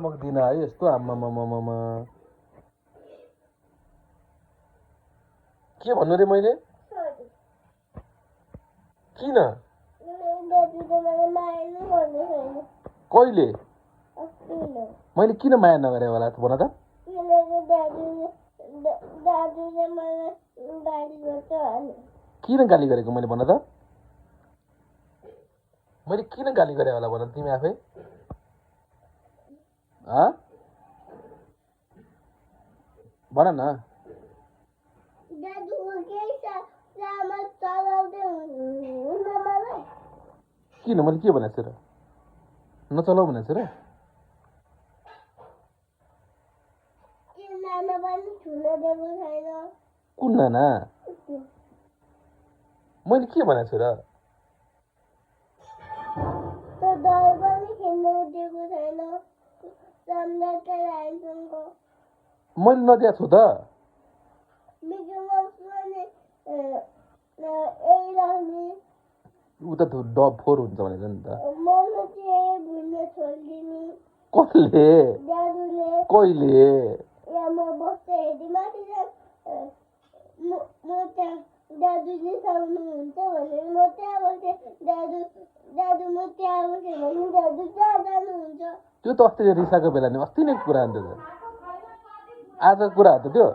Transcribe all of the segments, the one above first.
दिन आयो यस्तो आम्मामामामा के भन्नु रे मैले किन कहिले मैले किन माया नगरे होला भन त किन गाली गरेको मैले भन त मैले किन गाली गरे होला भन तिमी आफै भन न किन मैले के भनेको छु र नचलाऊ भनेको छु र कुन नाना मैले के भनेको छु र मैले नदिएको छु त उता डब फोर हुन्छ भनेर नि त कसले कहिले त्यो त अस्ति रिसाको बेला नि अस्ति नै कुरा अन्त आजको कुरा हो त त्यो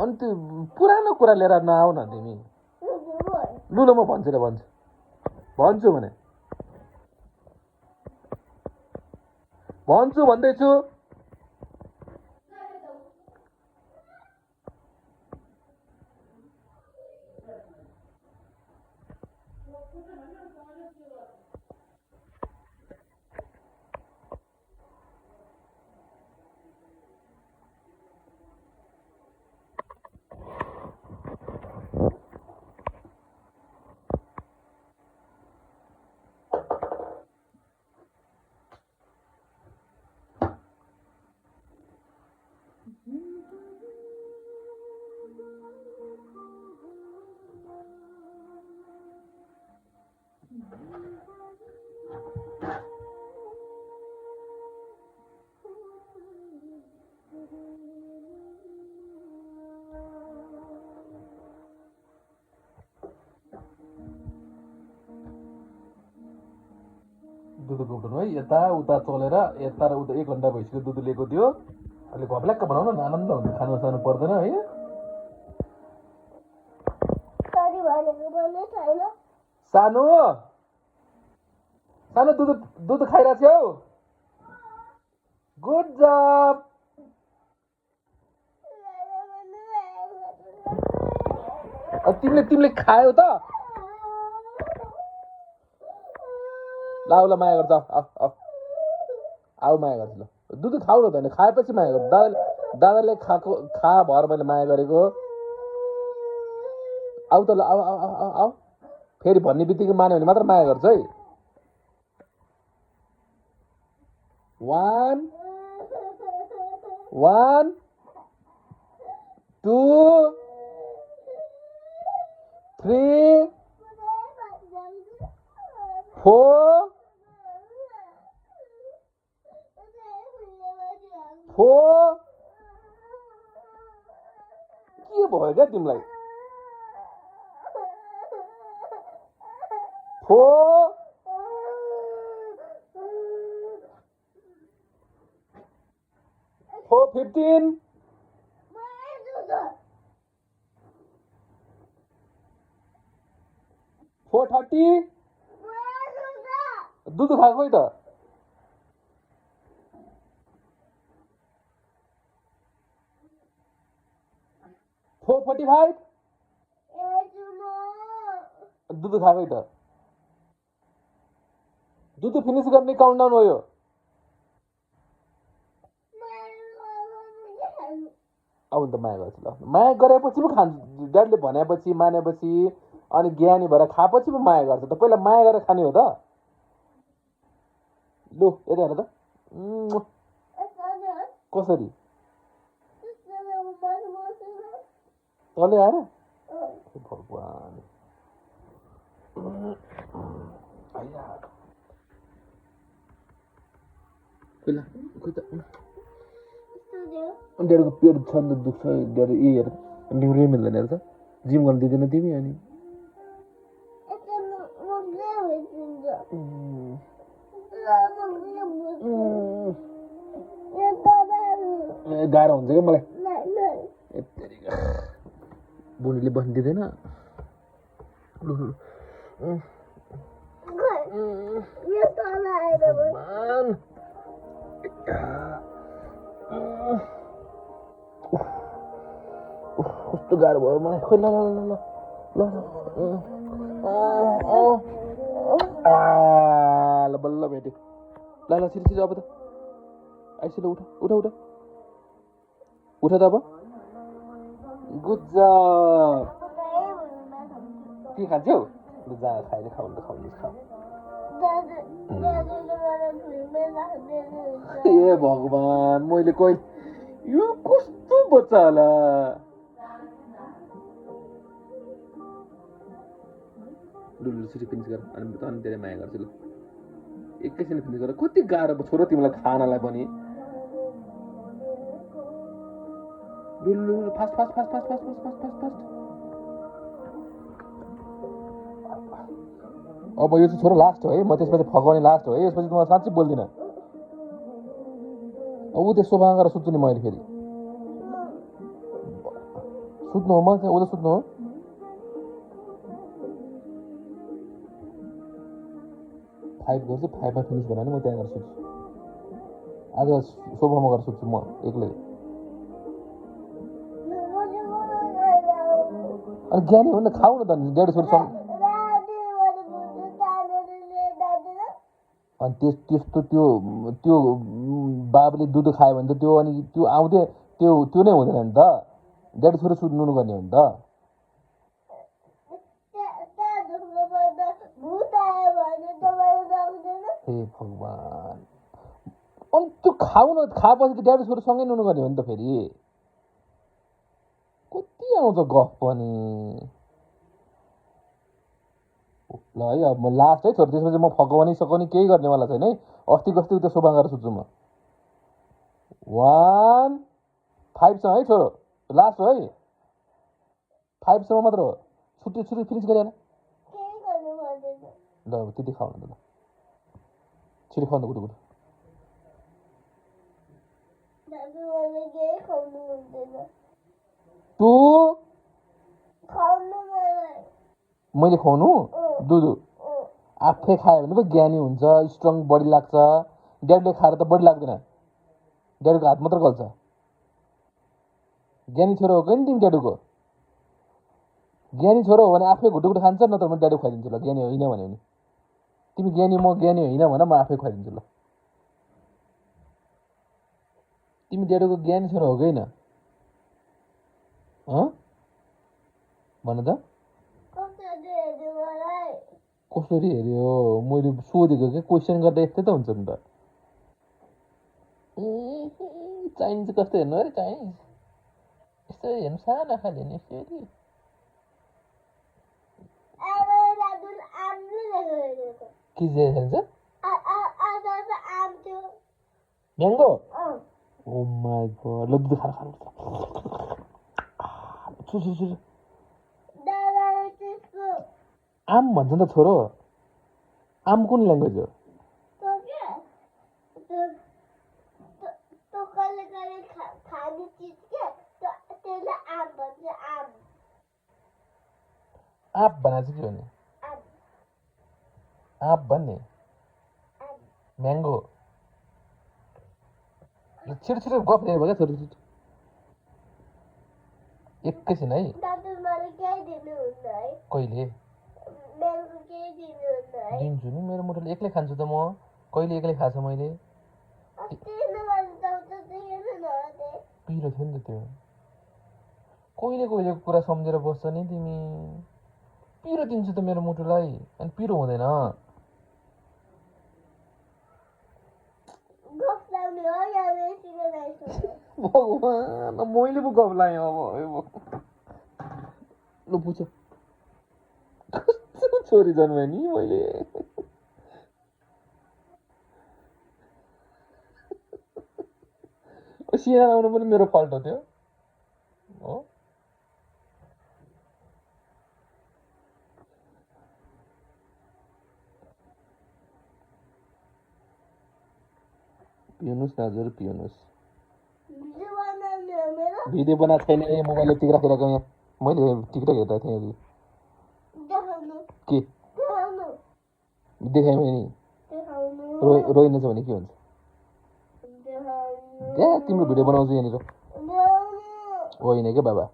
अनि त्यो पुरानो कुरा लिएर नआउ न तिमी लु ल म भन्छु र भन्छु भने भन्छु भन्दैछु दुध गोप्नु है यता उता चलेर यता र उता 1 घन्टा भइसक्यो दुध लिएको थियो अहिले घप्ल्याक्क बनाउन न आनन्द हुन्छ खानु सानु पर्दैन है सानो सानो दुध खाइरहेको छौ गुड जब तिमीले खायौ त लाउ ल माया गर्छ आऊ माया गर्छु ल दुध खाऊ न त खाएपछि माया गर्छु दादाले खा भएर मैले माया गरेको आऊ त ल आऊ फेरि भन्ने बित्तिकै मान्यो भने मात्र माया गर्छ है 1 2 3 4 के भयो क्या तिमीलाई 4 15 4:30 दुध खाएको है त 4:45 दुध खाएको है त दुध फिनिस गर्ने काउन्टडाउन हो यो अब त माया गर्छु ल माया गरेपछि पो खान्छु ड्याडीले भनेपछि मानेपछि अनि ज्ञानी भएर खाएपछि पो माया गर्छ त पहिला माया गरेर खाने हो त लु यता हेर त कसरी तले आएर भगवान आइया खोला खोला डेढको पेट छ नि त दुख्छ डेढ ए हेर निहुरै मिल्दैन हेर्छ जिम गर्न दिँदैन तिमी अनि गाह्रो हुन्छ क्या मलाई बुढीले बस्नु दिँदैन कस्तो गाह्रो भयो मलाई खोइ ल ल ल ल ल बल्ल भेट्यो ल ल छिटो छिटो अब त आइसिलो उठ उठ उठ उठ त अब गुड जब के खान्छौ जा खाइले खाउनु त खाउनु खाऊ ए भगवान् मैले कहिले यो कस्तो बच्चा होला लुलु छिटो फिनिस गर अनि त अनि धेरै माया गर्छु ल एकैछिन फिनिस गर कति गाह्रो छोरो तिमीलाई खानालाई पनि Lulu fast fast fast fast fast fast fast fast fast अब यो चाहिँ छोरो लास्ट हो है म त्यसपछि फकाउने लास्ट हो है यसपछि म साँच्चै बोल्दिनँ ऊ त्यो सोफामा गएर सुत्छु नि मैले फेरि सुत्नु हो म चाहिँ उसले सुत्नु हो 5 गर्छु 5 मा फिनिस गराउने म त्यहाँ गएर सुत्छु आज सोफामा गएर सुत्छु म एक्लै अनि ज्ञानी हो नि खाऊ न त डेढ छोरीसँग अनि त्यस्तो त्यो त्यो बाबुले दुध खायो भने त त्यो अनि त्यो आउँदै त्यो नै हुँदैन नि त डेढ छोरी सुत्नु गर्ने हो नि त हे भगवान् अनि त्यो खाऊ न खाएपछि त डेढ छोरी सँगै नुनु गर्ने हो नि त फेरि कति आउँछ गफ पनि ल है अब म लास्ट है छोरी त्यसपछि म फकाउने सकाउने केही गर्नेवाला छैन है अस्ति त्यो सोफा गरेर सुत्छु म 1 5 सँग है छोरो लास्ट हो है 5 सम्म मात्र हो छुट्टी फिनिस गरिहाल ल अब त्यति खाउनु त ल छिटो खाउनु गुटु 2 मैले खुवाउनु दुध आफै खायो भने पो ज्ञानी हुन्छ स्ट्रङ बडी लाग्छ ड्याडीले खाएर त बडी लाग्दैन ड्याडीको हात मात्र गल्छ ज्ञानी छोरो हो कि तिमी ड्याडीको ज्ञानी छोरो हो भने आफै घुटुघुटु खान्छ नत्र म ड्याडी खुवाइदिन्छु ल ज्ञानी होइन भने नि तिमी ज्ञानी म ज्ञानी होइन भन म आफै खुवाइदिन्छु ल तिमी ड्याडीको ज्ञानी छोरो हो कि होइन भन त कसरी हेऱ्यो मैले सोधेको क्या क्वेसन गर्दा यस्तै त हुन्छ नि त चाइनिज कस्तो हेर्नु अरे चाइनिज यस्तो हेर्नु सानो खाले नि फेरि के हेर्छ म्याङ्गो ओ माई गॉड ल दुध खानु आम भन्छ नि त छोरो आम कुन ल्याङ्ग्वेज हो आप बना चाहिँ के हो नि आप भन्ने म्याङ्गो छिटो गफ दिएर भयो क्या छोरी छिटो एकैछिन है कहिले दिन्छु नि मेरो मोटोले एक्लै खान्छु त म कहिले एक्लै खाएको मैले पिरो थियो नि त त्यो कहिलेको कुरा सम्झेर बस्छ नि तिमी पिरो दिन्छु त मेरो मुटुलाई अनि पिरो हुँदैन भगवान् मैले पो गफ लाएँ अब ल पुछ कस्तो छोरी जन्माएँ नि मैले सिएन आउनु पनि मेरो फल्ट हो त्यो हो पिउनुस् न हजुर पिउनुस् भिडियो बनाएको छैन ए मोबाइलले टिक राखिरहेको यहाँ मैले टिकटक हेर्दा थिएँ अघि के देखाएँ मैले रोइनेछ भने के हुन्छ त्यहाँ तिम्रो भिडियो बनाउँछु यहाँनिर होइन क्या बाबा